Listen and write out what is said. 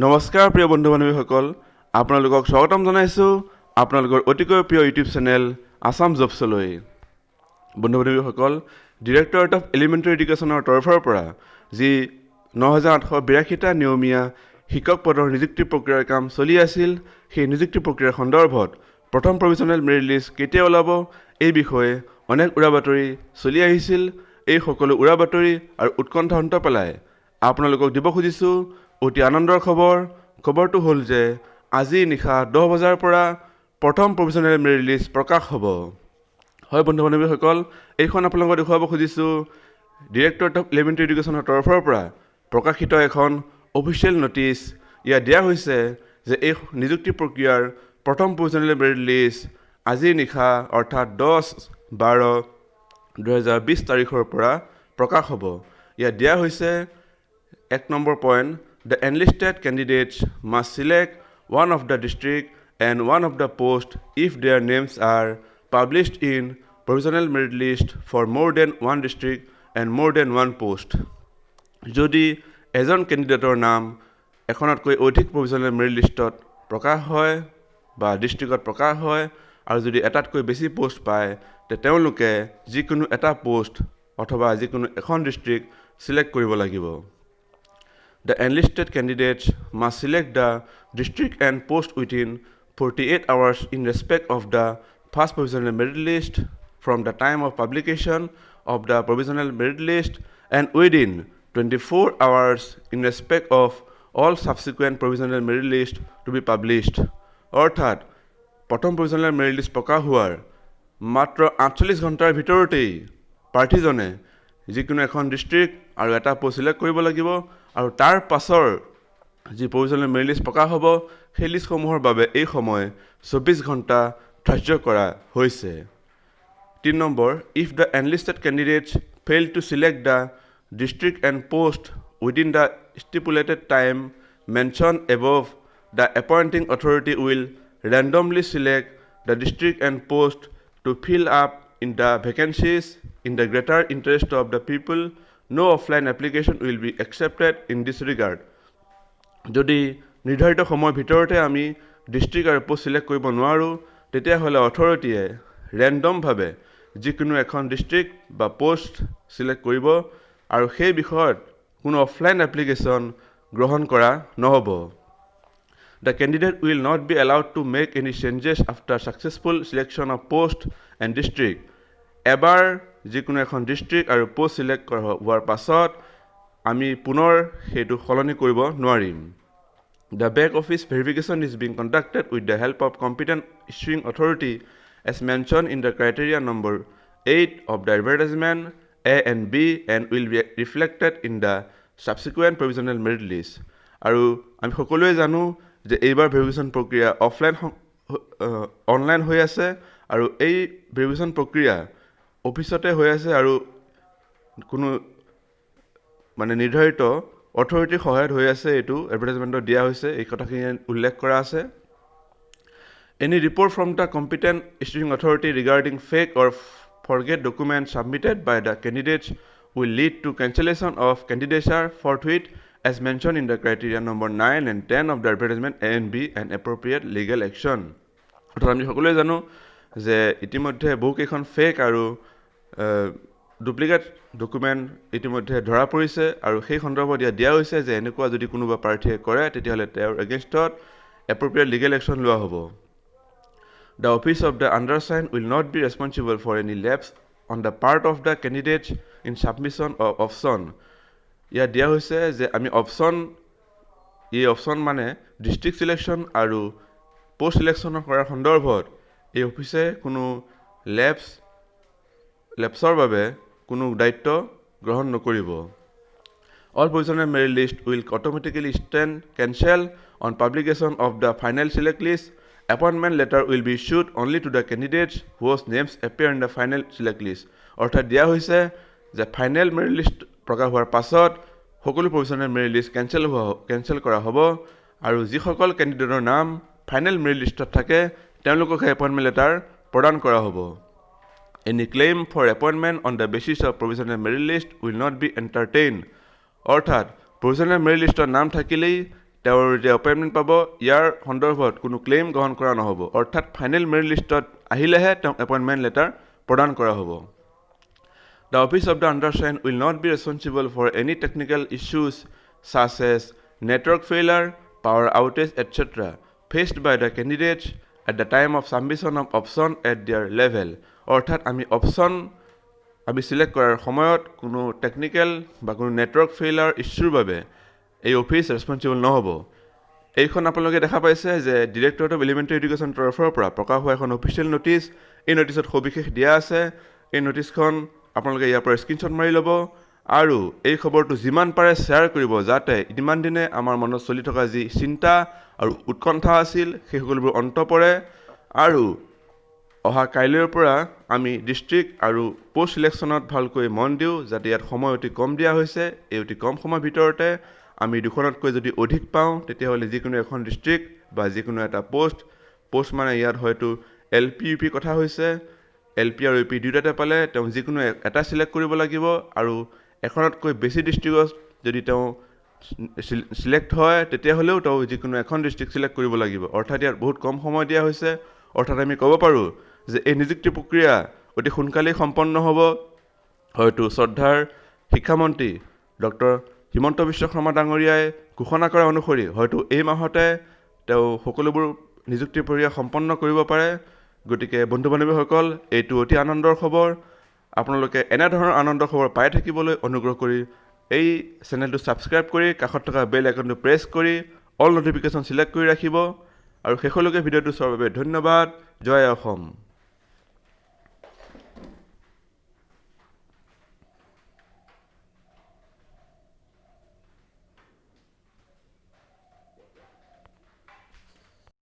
নমস্কাৰ প্ৰিয় বন্ধু বান্ধৱীসকল, আপোনালোকক স্বাগতম জনাইছোঁ আপোনালোকৰ অতিকৈ প্ৰিয় ইউটিউব চেনেল আছাম জবছলৈ। বন্ধু বান্ধৱীসকল, ডিৰেক্টৰেট অফ এলিমেণ্টেৰী এডুকেশ্যনৰ তৰফৰ পৰা যি 9882টা নিয়মীয়া শিক্ষক পদৰ নিযুক্তি প্ৰক্ৰিয়াৰ কাম চলি আছিল, সেই নিযুক্তি প্ৰক্ৰিয়াৰ সন্দৰ্ভত প্ৰথম প্ৰভিজনেল মেৰিট লিষ্ট কেতিয়া ওলাব, এই বিষয়ে অনেক উৰা বাতৰি চলি আহিছিল। এই সকলো উৰা বাতৰি আৰু উৎকণ্ঠা অন্ত পেলাই আপোনালোকক দিব খুজিছোঁ অতি আনন্দৰ খবৰ। খবৰটো হ'ল যে আজি নিশা 10 বজাৰ পৰা প্ৰথম প্ৰভিজনেল মেৰিট লিষ্ট প্ৰকাশ হ'ব। হয় বন্ধু বান্ধৱীসকল, এইখন আপোনালোকক দেখুৱাব খুজিছোঁ ডিৰেক্টৰেট অফ এলিমেণ্টেৰী এডুকেশ্যনৰ তৰফৰ পৰা প্ৰকাশিত এখন অফিচিয়েল নটিচ। ইয়াত দিয়া হৈছে যে এই নিযুক্তি প্ৰক্ৰিয়াৰ প্ৰথম প্ৰভিজনেল মেৰিট লিষ্ট আজি নিশা, অৰ্থাৎ 10/12/2020 তাৰিখৰ পৰা প্ৰকাশ হ'ব। ইয়াত দিয়া হৈছে, এক number point, "The enlisted candidates must select one of the district and one of the post if their names are published in provisional merit list for more than one district and more than one post." যদি এজন কেণ্ডিডেটৰ নাম এখনতকৈ অধিক provisional merit লিষ্টত প্ৰকাশ হয় বা ডিষ্ট্ৰিক্টত প্ৰকাশ হয় আৰু যদি এটাতকৈ বেছি পষ্ট পায়, তে তেওঁলোকে যিকোনো এটা পষ্ট অথবা যিকোনো এখন ডিষ্ট্ৰিক্ট ছিলেক্ট কৰিব লাগিব। "The enlisted candidates must select the district and post within 48 hours in respect of the first provisional merit list from the time of publication of the provisional merit list and within 24 hours in respect of all subsequent provisional merit list to be published." অৰ্থাৎ প্ৰথম provisional merit list প্ৰকাশ হোৱাৰ মাত্ৰ 48 ঘণ্টাৰ ভিতৰতেই প্ৰাৰ্থীজনে যিকোনো এখন district আৰু এটা পষ্ট ছিলেক্ট কৰিব লাগিব আৰু তাৰ পাছৰ যি প্ৰভিজনেল মেৰিট লিষ্ট প্ৰকাশ হ'ব, সেই লিষ্টসমূহৰ বাবে এই সময় 24 ঘণ্টা ধাৰ্য কৰা হৈছে। তিনি number, "If the enlisted candidates fail to select the district and post within the stipulated time mentioned above, the appointing authority will randomly select the district and post to fill up in the vacancies. In the greater interest of the people, no offline application will be accepted in this regard." যদি নিৰ্ধাৰিত সময়ৰ ভিতৰতে আমি district আৰু post select কৰিব নোৱাৰোঁ, তেতিয়াহ'লে অথৰিটিয়ে ৰেণ্ডমভাৱে যিকোনো এখন ডিষ্ট্ৰিক্ট বা পষ্ট ছিলেক্ট কৰিব আৰু সেই বিষয়ত কোনো অফলাইন এপ্লিকেশ্যন গ্ৰহণ কৰা নহ'ব। "The candidate will not be allowed to make any changes after successful selection of post and district." এবাৰ যিকোনো এখন ডিষ্ট্ৰিক্ট আৰু পষ্ট ছিলেক্ট কৰা হোৱাৰ পাছত আমি পুনৰ সেইটো সলনি কৰিব নোৱাৰিম। "The back office verification is being conducted with the help of competent issuing authority as mentioned in the criteria number 8 of the advertisement A and B and will be reflected in the subsequent provisional merit list." আৰু আমি সকলোৱে জানো যে এইবাৰ verification প্ৰক্ৰিয়া offline, online হৈ আছে আৰু এই ভেৰিফিকেশ্যন প্ৰক্ৰিয়া অফিচতে হৈ আছে আৰু কোনো মানে নিৰ্ধাৰিত অথৰিটিৰ সহায়ত হৈ আছে। এইটো এডভাৰটাইজমেণ্টত দিয়া হৈছে, এই কথাখিনি উল্লেখ কৰা আছে। "Any report from the competent issuing authority regarding fake or forged document submitted by the candidates will lead to cancellation of candidature forthwith as mentioned in the criteria number 9 and 10 of the advertisement A and B and appropriate legal action." অৰ্থাৎ আমি সকলোৱে জানো যে ইতিমধ্যে বহুকেইখন fake আৰু duplicate document ইতিমধ্যে ধৰা পৰিছে আৰু সেই সন্দৰ্ভত ইয়াত দিয়া হৈছে যে এনেকুৱা যদি কোনোবা প্ৰাৰ্থীয়ে কৰে, তেতিয়াহ'লে তেওঁৰ এগেইনষ্টত এপ্ৰপ্ৰিয়েট লিগেল একশ্যন লোৱা হ'ব। "The office of the undersigned will not be responsible for any lapse on the part of the candidates in submission of option." ইয়াত দিয়া হৈছে যে আমি অপশ্যন, এই অপশ্যন মানে ডিষ্ট্ৰিক্ট ছিলেকশ্যন আৰু পষ্ট ছিলেকশ্যন কৰাৰ সন্দৰ্ভত এই অফিচে কোনো লেপছৰ বাবে কোনো দায়িত্ব গ্ৰহণ নকৰিব। "All provisional merit list will automatically stand cancel on publication of the final select list. Appointment letter will be issued only to the candidates whose names appear in the final select list." অৰ্থাৎ দিয়া হৈছে যে final merit list প্ৰকাশ হোৱাৰ পাছত সকলো provisional merit list cancel কৰা হ'ব আৰু যিসকল কেণ্ডিডেটৰ নাম ফাইনেল মেৰিট লিষ্টত থাকে, তেওঁলোককহে এপইণ্টমেণ্ট লেটাৰ প্ৰদান কৰা হ'ব। "Any claim for appointment on the basis of provisional merit list will not be entertained." অৰ্থাৎ প্ৰভিজনেল মেৰিট লিষ্টত নাম থাকিলেই তেওঁৰ যে এপইণ্টমেণ্ট পাব, ইয়াৰ সন্দৰ্ভত কোনো ক্লেইম গ্ৰহণ কৰা নহ'ব। অৰ্থাৎ ফাইনেল মেৰিট লিষ্টত আহিলেহে তেওঁক এপইণ্টমেণ্ট লেটাৰ প্ৰদান কৰা হ'ব। The office of the undersigned will not be responsible for any technical issues such as network failure, power outage, etcetera faced by the candidates at the time of submission of option at their level. অৰ্থাৎ আমি option আমি select কৰাৰ সময়ত কোনো technical বা কোনো network failure ইছ্যুৰ বাবে এই অফিচ ৰেচপনচিবল নহ'ব। এইখন আপোনালোকে দেখা পাইছে যে ডিৰেক্টৰেট অফ এলিমেণ্টেৰী এডুকেশ্যন তৰফৰ পৰা প্ৰকাশ হোৱা এখন অফিচিয়েল নটিচ। এই নটিচত সবিশেষ দিয়া আছে। এই নটিচখন আপোনালোকে ইয়াৰ পৰা স্ক্ৰীনশ্বট মাৰি ল'ব আৰু এই খবৰটো যিমান পাৰে শ্বেয়াৰ কৰিব, যাতে ইমান দিনে আমাৰ মনত চলি থকা যি চিন্তা আৰু উৎকণ্ঠা আছিল, সেই সকলোবোৰ অন্ত পৰে আৰু অহা কাইলৈৰ পৰা আমি ডিষ্ট্ৰিক্ট আৰু পষ্ট চিলেকশ্যনত ভালকৈ মন দিওঁ, যাতে ইয়াত সময় অতি কম দিয়া হৈছে। এই অতি কম সময়ৰ ভিতৰতে আমি দুখনতকৈ যদি অধিক পাওঁ, তেতিয়াহ'লে যিকোনো এখন ডিষ্ট্ৰিক্ট বা যিকোনো এটা পষ্ট, পষ্ট মানে ইয়াত হয়তো এল পি, ইউ পি কথা হৈছে, এল পি আৰু ইউ পি দুয়োটাতে পালে তেওঁ যিকোনো এটা চিলেক্ট কৰিব লাগিব। আৰু এখনতকৈ বেছি ডিষ্ট্ৰিক্টত যদি তেওঁ চিলেক্ট হয়, তেতিয়াহ'লেও তেওঁ যিকোনো এখন ডিষ্ট্ৰিক্ট চিলেক্ট কৰিব লাগিব। অৰ্থাৎ ইয়াত বহুত কম সময় দিয়া হৈছে। অৰ্থাৎ আমি ক'ব পাৰোঁ যে এই নিযুক্তি প্ৰক্ৰিয়া অতি সোনকালেই সম্পন্ন হ'ব। হয়তো শ্ৰদ্ধাৰ শিক্ষামন্ত্ৰী ডক্টৰ হিমন্ত বিশ্ব শৰ্মা ডাঙৰীয়াই ঘোষণা কৰা অনুসৰি হয়তো এই মাহতে তেওঁ সকলোবোৰ নিযুক্তি প্ৰক্ৰিয়া সম্পন্ন কৰিব পাৰে। গতিকে বন্ধু বান্ধৱীসকল, এইটো অতি আনন্দৰ খবৰ। আপোনালোকে এনেধৰণৰ আনন্দৰ খবৰ পাই থাকিবলৈ অনুগ্ৰহ কৰি এই চেনেলটো ছাবস্ক্ৰাইব কৰি কাষত থকা বেল আইকনটো প্ৰেছ কৰি অল ন'টিফিকেশ্যন চিলেক্ট কৰি ৰাখিব। আৰু শেষলৈকে ভিডিঅ'টো চোৱাৰ বাবে ধন্যবাদ। জয় অসম।